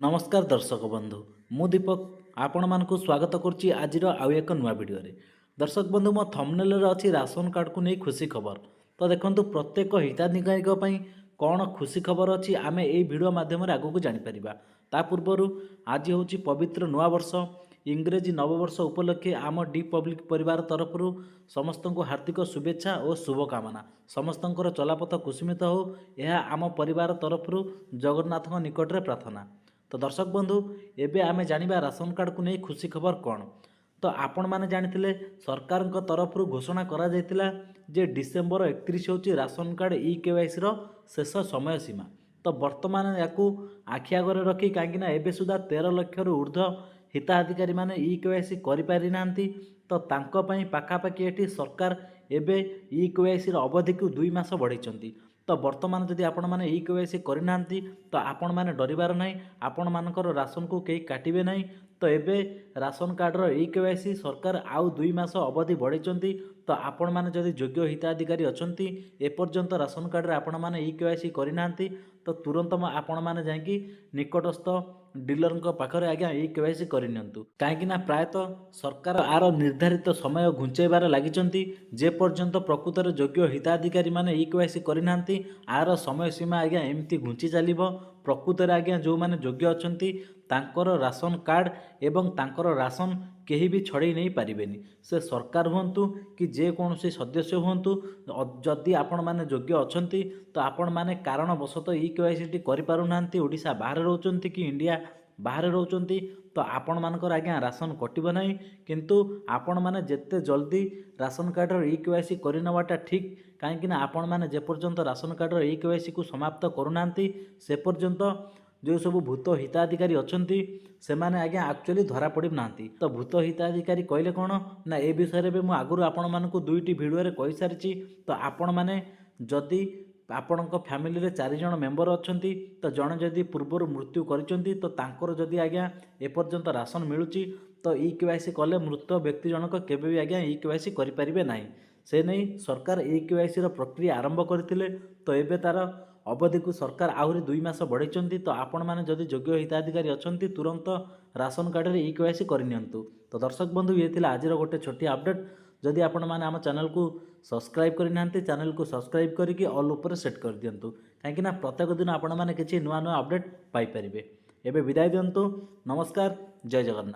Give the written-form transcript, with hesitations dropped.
ନମସ୍କାର ଦର୍ଶକ ବନ୍ଧୁ, ମୁଁ ଦୀପକ ଆପଣମାନଙ୍କୁ ସ୍ୱାଗତ କରୁଛି ଆଜିର ଆଉ ଏକ ନୂଆ ଭିଡ଼ିଓରେ। ଦର୍ଶକ ବନ୍ଧୁ, ମୋ ଥମ୍ବନେଲରେ ଅଛି ରାସନ କାର୍ଡ଼କୁ ନେଇ ଖୁସି ଖବର। ତ ଦେଖନ୍ତୁ, ପ୍ରତ୍ୟେକ ହିତାଧିକାରୀଙ୍କ ପାଇଁ କ'ଣ ଖୁସି ଖବର ଅଛି, ଆମେ ଏଇ ଭିଡ଼ିଓ ମାଧ୍ୟମରେ ଆଗକୁ ଜାଣିପାରିବା। ତା ପୂର୍ବରୁ ଆଜି ହେଉଛି ପବିତ୍ର ନୂଆବର୍ଷ। ଇଂରେଜୀ ନବବର୍ଷ ଉପଲକ୍ଷେ ଆମ ଡି ପବ୍ଲିକ୍ ପରିବାର ତରଫରୁ ସମସ୍ତଙ୍କୁ ହାର୍ଦ୍ଦିକ ଶୁଭେଚ୍ଛା ଓ ଶୁଭକାମନା। ସମସ୍ତଙ୍କର ଚଲାପଥ କୁସୁମିତ ହେଉ, ଏହା ଆମ ପରିବାର ତରଫରୁ ଜଗନ୍ନାଥଙ୍କ ନିକଟରେ ପ୍ରାର୍ଥନା। ତ ଦର୍ଶକ ବନ୍ଧୁ, ଏବେ ଆମେ ଜାଣିବା ରାସନ କାର୍ଡ଼କୁ ନେଇ ଖୁସି ଖବର କ'ଣ। ତ ଆପଣମାନେ ଜାଣିଥିଲେ, ସରକାରଙ୍କ ତରଫରୁ ଘୋଷଣା କରାଯାଇଥିଲା ଯେ ଡିସେମ୍ବର 31 ହେଉଛି ରାସନ କାର୍ଡ଼ ଇ କେୱାଇସିର ଶେଷ ସମୟ ସୀମା। ତ ବର୍ତ୍ତମାନ ୟାକୁ ଆଖି ଆଗରେ ରଖି, କାହିଁକିନା ଏବେ ସୁଦ୍ଧା 13 ଲକ୍ଷରୁ ଉର୍ଦ୍ଧ୍ୱ ହିତାଧିକାରୀମାନେ ଇ କେୱାଇସି କରିପାରିନାହାନ୍ତି, ତ ତାଙ୍କ ପାଇଁ ପାଖାପାଖି ଏଠି ସରକାର ଏବେ ଇ କେୱାଇସିର ଅବଧିକୁ 2 ମାସ ବଢ଼େଇଛନ୍ତି। ତ ବର୍ତ୍ତମାନ ଯଦି ଆପଣମାନେ ଇ କେୱାଇସି କରିନାହାନ୍ତି, ତ ଆପଣମାନେ ଡରିବାର ନାହିଁ, ଆପଣମାନଙ୍କର ରାସନକୁ କେହି କାଟିବେ ନାହିଁ। ତ ଏବେ ରାସନ କାର୍ଡ଼ର ଇ କେୱାଇସି ସରକାର ଆଉ 2 ମାସ ଅବଧି ବଢ଼େଇଛନ୍ତି। ତ ଆପଣମାନେ ଯଦି ଯୋଗ୍ୟ ହିତାଧିକାରୀ ଅଛନ୍ତି, ଏପର୍ଯ୍ୟନ୍ତ ରାସନ କାର୍ଡ଼ରେ ଆପଣମାନେ ଇ କେୱାଇସି କରିନାହାନ୍ତି, ତ ତୁରନ୍ତ ଆପଣମାନେ ଯାଇକି ନିକଟସ୍ଥ ଡିଲରଙ୍କ ପାଖରେ ଆଜ୍ଞା ଇ କେୱାଇସି କରିନିଅନ୍ତୁ। କାହିଁକିନା ପ୍ରାୟତଃ ସରକାର ଆର ନିର୍ଦ୍ଧାରିତ ସମୟ ଘୁଞ୍ଚେଇବାରେ ଲାଗିଛନ୍ତି। ଯେ ପର୍ଯ୍ୟନ୍ତ ପ୍ରକୃତରେ ଯୋଗ୍ୟ ହିତାଧିକାରୀମାନେ ଇ କେୱାଇସି କରିନାହାନ୍ତି, ଆର ସମୟ ସୀମା ଆଜ୍ଞା ଏମିତି ଘୁଞ୍ଚି ଚାଲିବ। ପ୍ରକୃତରେ ଆଜ୍ଞା ଯେଉଁମାନେ ଯୋଗ୍ୟ ଅଛନ୍ତି, ତାଙ୍କର ରାସନ କାର୍ଡ଼ ଏବଂ ତାଙ୍କର ରାସନ କେହି ବି ଛଡ଼େଇ ନେଇ ପାରିବେନି। ସେ ସରକାର ହୁଅନ୍ତୁ କି ଯେକୌଣସି ସଦସ୍ୟ ହୁଅନ୍ତୁ, ଯଦି ଆପଣମାନେ ଯୋଗ୍ୟ ଅଛନ୍ତି, ତ ଆପଣମାନେ କାରଣବଶତଃ ଇ କେୱାଇସିଟି କରିପାରୁନାହାନ୍ତି, ଓଡ଼ିଶା ବାହାରେ ରହୁଛନ୍ତି କି ଇଣ୍ଡିଆ ବାହାରେ ରହୁଛନ୍ତି, ତ ଆପଣମାନଙ୍କର ଆଜ୍ଞା ରାସନ କଟିବ ନାହିଁ। କିନ୍ତୁ ଆପଣମାନେ ଯେତେ ଜଲ୍ଦି ରାସନ କାର୍ଡ଼ର ଇ କେୱାଇସି କରିନେବାଟା ଠିକ୍। କାହିଁକିନା ଆପଣମାନେ ଯେପର୍ଯ୍ୟନ୍ତ ରାସନ କାର୍ଡ଼ର ଇ କେୱାଇସିକୁ ସମାପ୍ତ କରୁନାହାନ୍ତି, ସେ ପର୍ଯ୍ୟନ୍ତ ଯେଉଁ ସବୁ ଭୂତ ହିତାଧିକାରୀ ଅଛନ୍ତି, ସେମାନେ ଆଜ୍ଞା ଆକ୍ଚୁଆଲି ଧରା ପଡ଼ିନାହାନ୍ତି। ତ ଭୂତ ହିତାଧିକାରୀ କହିଲେ କ'ଣ ନା, ଏ ବିଷୟରେ ବି ମୁଁ ଆଗରୁ ଆପଣମାନଙ୍କୁ ଦୁଇଟି ଭିଡ଼ିଓରେ କହିସାରିଛି। ତ ଆପଣମାନେ ଯଦି ଆପଣଙ୍କ ଫ୍ୟାମିଲିରେ ଚାରିଜଣ ମେମ୍ବର ଅଛନ୍ତି, ତ ଜଣେ ଯଦି ପୂର୍ବରୁ ମୃତ୍ୟୁ କରିଛନ୍ତି, ତ ତାଙ୍କର ଯଦି ଆଜ୍ଞା ଏପର୍ଯ୍ୟନ୍ତ ରାସନ ମିଳୁଛି, ତ ଇ କେୱାଇସି କଲେ ମୃତ ବ୍ୟକ୍ତି ଜଣକ କେବେ ବି ଆଜ୍ଞା ଇ କେୱାଇସି କରିପାରିବେ ନାହିଁ। ସେ ନେଇ ସରକାର ଇ କେୱାଇସିର ପ୍ରକ୍ରିୟା ଆରମ୍ଭ କରିଥିଲେ। ତ ଏବେ ତା'ର ଅବଧିକୁ ସରକାର ଆହୁରି 2 ମାସ ବଢ଼େଇଛନ୍ତି। ତ ଆପଣମାନେ ଯଦି ଯୋଗ୍ୟ ହିତାଧିକାରୀ ଅଛନ୍ତି, ତୁରନ୍ତ ରାସନ କାର୍ଡ଼ରେ ଇ କେୱାଇସି କରିନିଅନ୍ତୁ। ତ ଦର୍ଶକ ବନ୍ଧୁ, ଇଏ ଥିଲା ଆଜିର ଗୋଟେ ଛୋଟିଆ ଅପଡ଼େଟ୍। ଯଦି ଆପଣମାନେ ଆମ ଚ୍ୟାନେଲକୁ ସବସ୍କ୍ରାଇବ୍ କରିନାହାନ୍ତି, ଚ୍ୟାନେଲକୁ ସବସ୍କ୍ରାଇବ୍ କରିକି ଅଲ୍ ଉପରେ ସେଟ୍ କରିଦିଅନ୍ତୁ, କାହିଁକିନା ପ୍ରତ୍ୟେକ ଦିନ ଆପଣମାନେ କିଛି ନୂଆ ନୂଆ ଅପଡ଼େଟ୍ ପାଇପାରିବେ। ଏବେ ବିଦାୟ ଦିଅନ୍ତୁ। ନମସ୍କାର, ଜୟ ଜଗନ୍ନାଥ।